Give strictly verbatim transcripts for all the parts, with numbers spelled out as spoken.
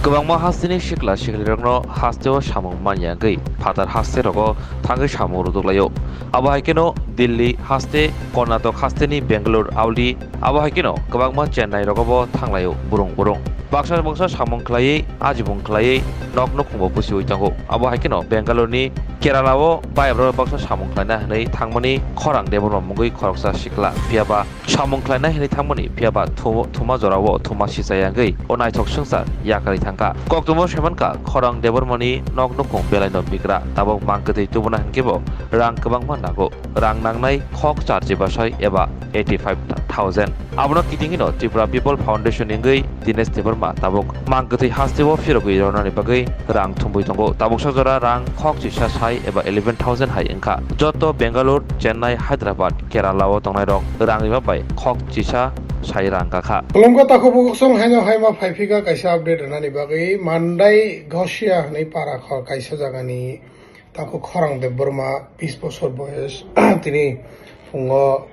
Kwbangma hasteni sikla siklirokno hasteo samung manya wngwi phatar hasterogo thangwi samung rwduk laio. Abo hai kheno Delhi haste, Karnataka hasteni Bangalore, Auli, abo hai kheno kwbangma Chennai rogobo thanglaio burung burung. Baksa baksa samung khlaiwi, ajibung khlaiwi nok nukhungbo busiwi tongo. Abo hai kheno Bangalore ni Kerala o bayapra baksa samung khlaina hwnwi thangmani khorang Debbarma mungwi khoroksa sikla, phiyaba samung khlaina hwnwi thangmani phiyaba thu-, thuma jorao thuma sichaya wngwi o naithok swngchar yakarwi thangkha. Koktwmao saimankha, khorang Debbarmani nok nukhung belaino bigra, tabuk mang kwthwi tubuna hwnkhe bo rang kwbangma nago. Rang nangnai khok charchi basai eba eighty five thousand. Abono kitingino Tripura People Foundation wngwi Dinesh Debbarma tabuk mang kwthwi hasteo phirogwi ronani bagwi rang thumbwi tongo. Tabuksa jora rang khok chisa sai eba eleven thousand hai wngkha. Joto Bangalore, Chennai, Hyderabad, Kerala o tongnairok rang rima bai khok chisa sai rang kakha. Khulumkha takhuk bukhuk song haino haima phaiphika kaisa update rwnani bagwi Mandai Gosia hwnwi para khor kaisa jagani takhuk Khorang Debbarma bis bosor boyes tini phungo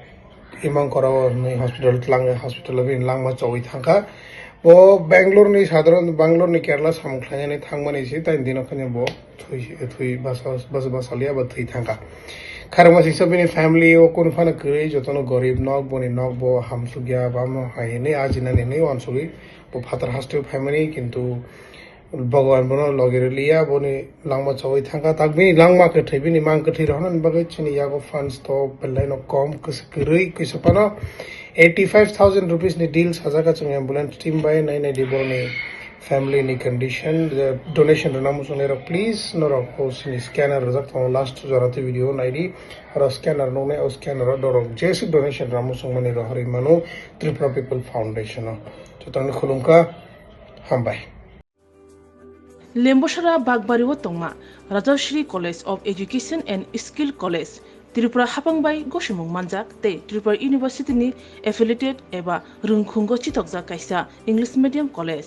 imang korao hwnwi hospital tlang hospital o bini langma chowi thangkha. Bo Bangalore ni sadharan Bangalore ni Kerala samung khlainani thangmani se tai dino khani bo thwi thwi basa basa basalia ba thwi thangkha. Kharma sisa bini family o kun phano kwrwi jotono gorib nok boni nok bo hamsukya bamo hai hwnwi ajinani hwnwi uansugwi bo phatar hasteo phaimani kintu Bhagwan bono logi rwliya boni langma chowi thangkha tak bini langma kwthwi bini mang kwthwi rohornani bagwi chini yago funds to belai no kom kwrwi kisa phano eighty five thousand rupees ni deal sajak chwng ambulance team bai nai nai di boroni family ni condition donation rwna muchungnai rok please norok o sini scanner rwjak tongo last jora tei video nai di aro scanner nuknai o scanner o norok jesi donation rwna muchungmani rohorwi mano Tripura People Foundation o jotoni khulumkha hambai. Lembosara Bakbari o tongma Rajashree College of Education and Skill College, Tripura hapang bai gosimung manjak tei Tripura University ni affiliated eba rwngkhungo chitokjak kaisa English medium college.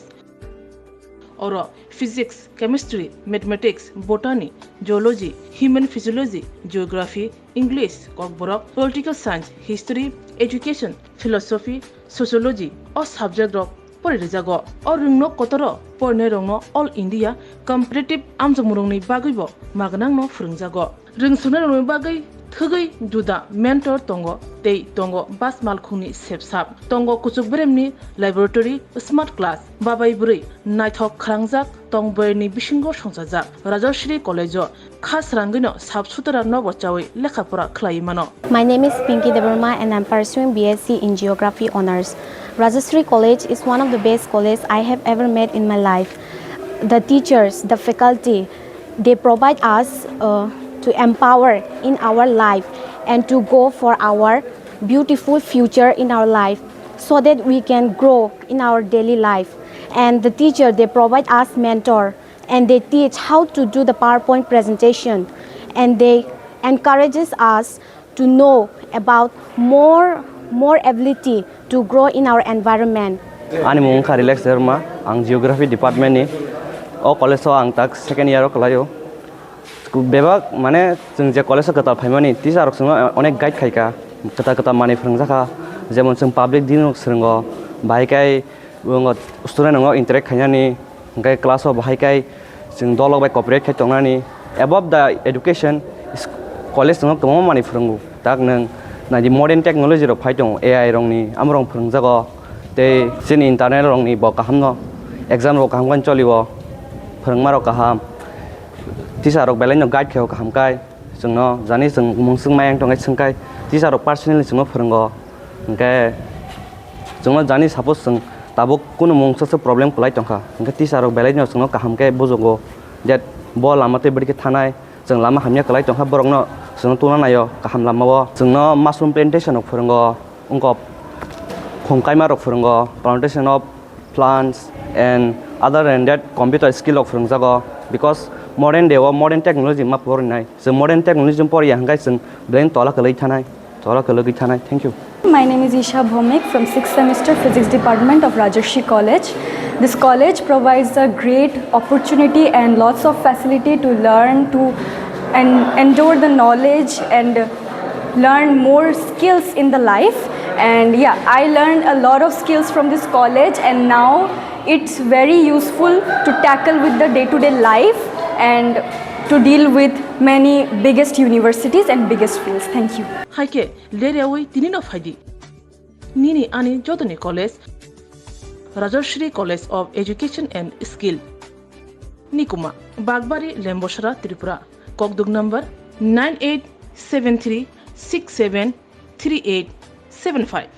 Oro Physics, Chemistry, Mathematics, Botany, Zoology, Human Physiology, Geography, English, Kokborok, Political Science, History, Education, Philosophy, Sociology o subject rok pori rijago. O rwngno kotoro porinai rokno All India Competitive amjokmung rokni bagwibo magnangno phwrwngjago. Rwngsuknai rokni bagwi thwgwi juda mentor tongo tei tongo bus malkhungni sepsap, tongo kuchuk beremni laboratory, smart class, babai bwrwi naithok khwrangjak tong bwrwini bisingo songchajak. Rajashree College o kha srangwino sap sutara nobo chawi lekha pora khlaiwi mano. My name is Pinky Debbarma and I'm pursuing B S C in Geography Honours. Rajashree College is one of the best colleges I have ever met in my life. The teachers, the faculty, they provide us uh, to empower in our life and to go for our beautiful future in our life so that we can grow in our daily life. And the teacher, they provide us mentor and they teach how to do the PowerPoint presentation and they encourages us to know about more more ability to grow in our environment. Ani mung wngkha Relax Debbarma, ang Geography Department ni. O college o ang tak second year o kwlaio. Bebak mane chwng je college o kwtal phaimani teacher rok chwngno onek guide khaikha, kwtal kwtal manwi phwrwngjakha, jemon chwng public din rok swrwngo, bahai khe student rok interact khainani, hwnkhe class o bahai khe chwng dolok bai cooperate khai tongnani. Above the education, college chwngno kwbangma manwi phwrwngo, tak nwng naidi modern technology rok phai tongo, A I rokni amorok phwrwngjago, tei chini internal rokni bo kahamno exam rok kaham khe cholio, phwrwngma rok kaham. Teacher rok belai no guide khe o kaham kai chwngno jani chwng mung swk mayang tongkhe swngkai teacher rok personally chwngno phwrwngo hwnkhe chwngno jani suppose chwng tabuk kunu mung swk swk problem kwlai tongkha hwnkhe teacher rok belai no chwngno kaham khe bujugo that bo lama tei bwrwi khe thanai chwng lama hamya kwlai tongkha borokno chwngno tungna naio kaham lamao chwngno mushroom plantation rok phwrwngo wngkok khum kaima rok phwrwngo plantation of plants and other than that computer skill rok phwrwngjago because modern day o modern technology ma porinai chwng modern technology poriya hwnkhe chwng belai tola kwlwi thanai tola kwlwi thanai thank you. My name is Isha Bhomik from sixth semester Physics Department of Rajarshi College. This college provides a great opportunity and lots of facility to learn to and endure the knowledge and learn more skills in the life. And yeah, I learned a lot of skills from this college, and now it's very useful to tackle with the day-to-day life and to deal with many biggest universities and biggest fields. Thank you. Haike lerewi tinino phaidi. Nini ani jotoni college Rajashri College of Education and Skill, Nikuma, Bagbari, Lembosra, Tripura. Kokduk number nine eight seven three six seven three eight seven five.